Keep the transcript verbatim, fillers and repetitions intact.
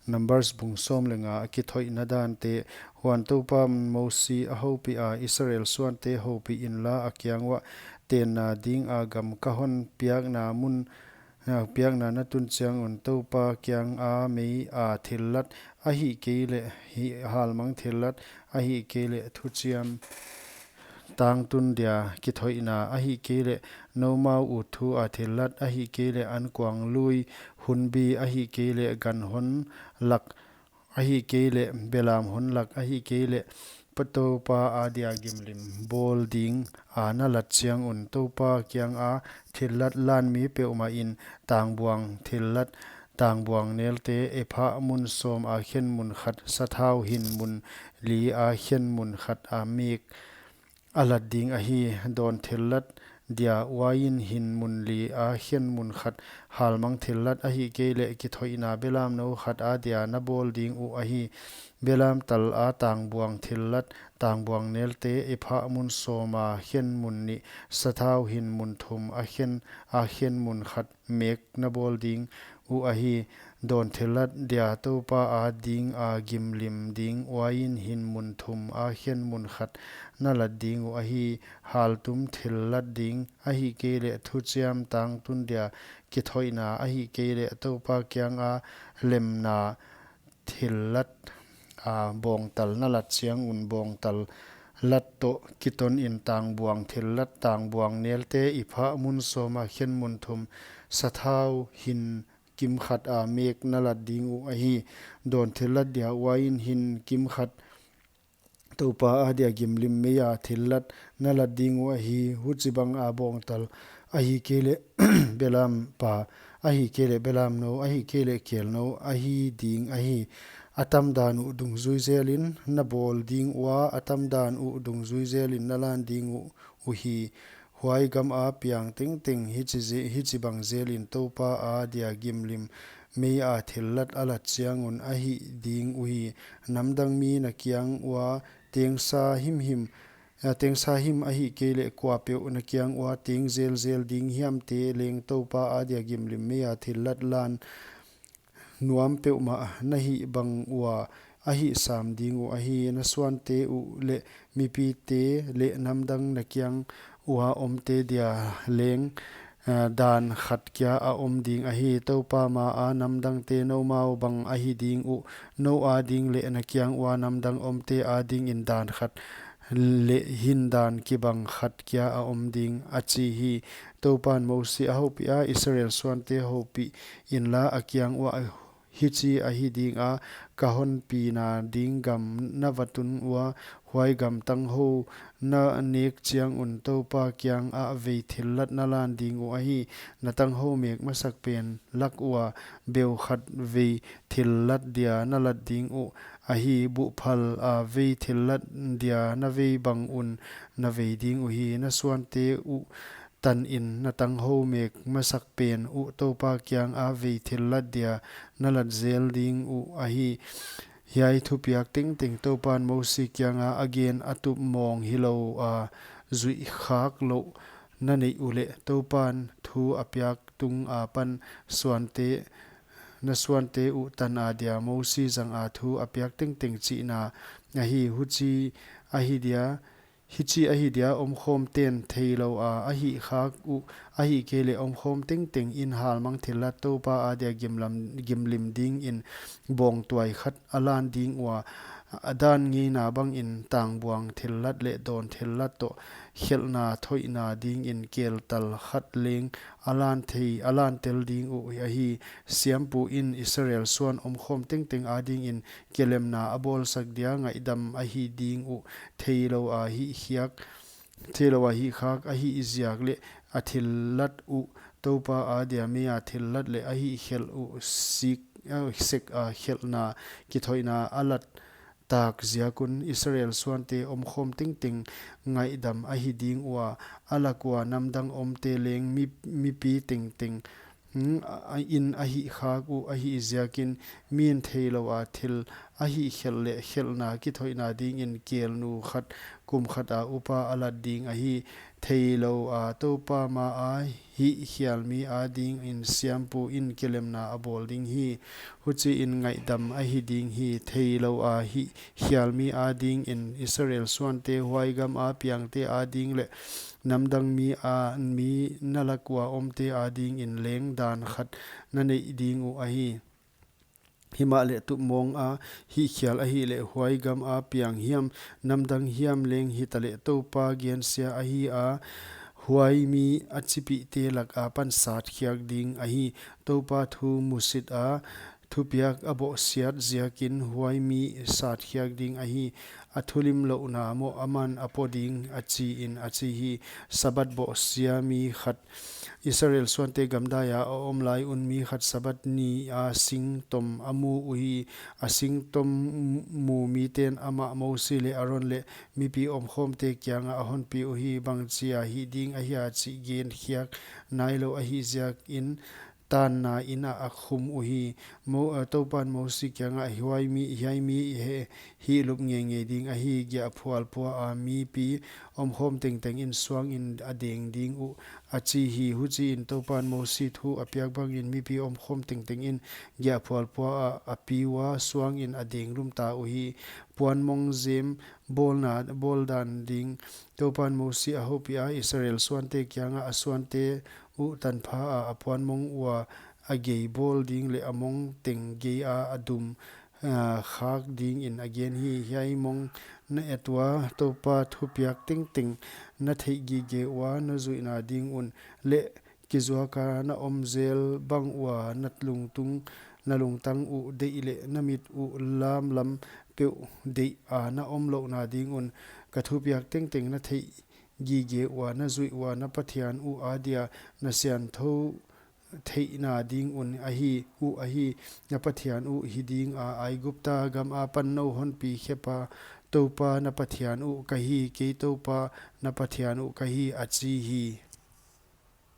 Numbers bung sawm leh nga, a kithoihna dante. Huan Toupan Mosi a houpih a, Israel suante houpih inla, a kiang uah, tenna dinga gam ka hon piakna mun, a, piakna na tun chiang un Toupa kianga meia thillat, ahihkeileh hi, halmang thillat, ahihkeileh thuchiam tangtun dia kithoihna, ahihkeileh noumau utthu a thillat, ahihkeileh ankuang lui hunbi, ahihkeileh gan hon lak, ahihkeileh belam hon lak, ahihkeileh Toupa adia gimlim bawl dinga na lat chiang un Toupa kianga thillat lan mi peuhmah in tangbuang thillat, tangbuang nelte, ephah mun sawma khen mun khat, sathau hin mun lia khen mun khat a mek a lat ding ahi. Dawn thillat dia uain hin mun lia khen mun khat, halmang thillat, ahihkeileh kithoihna belamnou khat adia na bawl ding uh ahi. Belam tala tangbuang thillat, tangbuang nelte, ephah mun sawma khen mun nih, sathau hin mun thum a khen, a khen mun khat mek na bawl ding uh ahi. Dawn thillat dia Toupa adinga gimlim ding uain hin mun thuma khen mun khat na lat ding uh ahi. Haltum thillat ding, ahihkeileh thuchiam tangtun dia kithoihna, ahihkeileh Toupa kianga lemna thillat, a, bawngtal na lat chiang un bawngtal lat toh kiton in tangbuang thillat, tangbuang nelte, ephah mun sawma khen mun thum, sathau hin kim khata mek na lat ding uh ahi. Dawn thillat dia uain hin kim khat, Toupa adia gimlim meia thillat na lat ding uh ahi. Huchibanga bawngtal, ahihkeileh belampa, ahihkeileh belamnou, ahihkeileh kelnou ahi ding ahi. A tamdan uh dungzui zelin na bawl ding ua, a tamdan uh dungzui zelin na lan ding uh uhi. Huai gama piang tengteng hichi ze-, hichibang zelin Toupa adia gimlim meia thillat a lat chiang un a hih ding uhi. Namdang mi na kiang ua tengsa himhim, a, tengsa him ahihkeileh kuapeuh na kiang ua teng zelzel ding hiamte leng Toupa adia gimlim meia thillat lan nuam peuhmah na hih bang ua a hih sam ding uh ahi. Na suante uh leh mipite leh namdang na kiang ua omte dia leng, a, dan khat kia a om ding ahi. Toupa maa namdangte noumau bang ahi ding uh, nou ading leh na kiang ua namdang omte adingin dan khat leh hindan kibang khat kia a om ding, a chi hi. Toupan Mosi a houpih a, Israel suante houpih inla, a kiang ua, hichi ahi dinga, ka hon pina ding gam na va tun ua, huai gam tanghou na nek chiang un Toupa kianga vei thillat na lan ding uh ahi. Na tanghou mek masak pen lak ua beu khat vei thillat dia na lat ding uh ahi. Buhphal a vei thillat dia na vei bang un na vei ding uhi. Na suante uh tanin na tanghou mek masak pen uh Toupa kianga vei thillat dia na lat zel ding uh ahi. Hiai thupiak tengteng Toupan Mosi kianga a gen a tup mawng hilou a zuih khak louh na neih uleh, Toupan thu a piak tung apan suante, na suante uh tan adia Mosi zanga thu a piak tengteng chihna ahi. Huchi ahi dia, hichi ahi dia omkhawm ten theilou a, a hih khak uh, ahihkeileh omkhawm tengtengin halmang thillat Toupa adia gimlam, gimlim dingin bawngtuai khat a lan ding ua, a dan ngeina bangin tangbuang thillat leh dawn thillat toh khelhna thoihna dingin keltal khat leng a lan thei, a lan tel ding uh ahi. Siampuin Israel suan omkhawm tengteng adingin kelemna a bawlsak dia ngaihdam ahi ding uh. Theilou a hih khiak, theilou a hih khak a hih ziak leh a thillat uh Toupa adia meia thillat leh a hih khelh uh sik, a, sek a khelhna kithoihna a lat tak ziak un Israel suante omkhawm tengteng ngaihdam ahi ding ua, a lak ua namdang omte leng mi, mipi tengteng, hmm, a, a in a hih khak uh ahih ziakin, min theilou a thil a hih khelh leh khelhna kithoihna dingin kelnu khat kum khata upa a lat ding ahi. Theilou a Toupa maa hihkhialmi adingin siampu in kilemna a bawl ding hi. Huchiin ngaihdam ahi ding hi. Theiloua hihkhialmi adingin Israel suante, huai gama piangte ading leh namdang mi a mi na lak ua omte adingin leng dan khat na neih ding uh ahi. Himahleh tup mawnga hihkhial ahihleh huai gama piang hiam, namdang hiam leng hitaleh Toupa gensia ahi a, huai mi a chipihte lak akipan satkhiak ding ahi. Toupa thu musita thupiak a bohsiat ziakin huai mi satkhiak ding ahi. A thulimlouhna moh aman a po ding, a chiin, a chi hi. Sabbath bohsia mi khat. Israel suante gamdaia a om lai un mi khat Sabbath nia sing tom a mu uhi. A sing tom mu miten amah Mosi leh Aron leh mipi omkhawmte kianga a honpi uhi. Bangchia hih ding ahia chih genkhiak nailou ahih ziakin tanna inah a khum uhi. Mo, uh, Toupan Mosi kiangah, hiai mi, hiai mi hi, hihlup ngeingei ding ahi, giahphual pua a mipi omkhawm tengtengin suangin a deng ding uh, a chi hi. Huchiin Toupan Mosi thu a piak bangin mipi omkhawm tengtengin giahphual pua a, a pi ua suangin a deng lumta uhi. Puanmong zem bawlna, bawl dan ding. Toupan Mosi a houpiha, Israel suante kiangah, a suante uh tanpha a, a puanmong ua a gei bawl ding leh a mong teng geia a dum, ah, khak dingin a gen hi. Hiai mong na et ua, Toupa thupiak tengteng na theihgige ua na zuihna ding un leh kizuaka na om zel bang ua na lungtung, na lungtang uh deih leh na mit uh lamlam peuh deih a na omlouhna ding un, ka thupiak tengteng na theihgige ua na zuih ua na Pathian uh adia na siangthou theihna ding un ahi uh ahi. Na Pathian uh hi dinga Aigupta gam akipan nou honpi khepa Toupa na Pathian uh ka hi, kei Toupa na Pathian uh ka hi, a chi hi.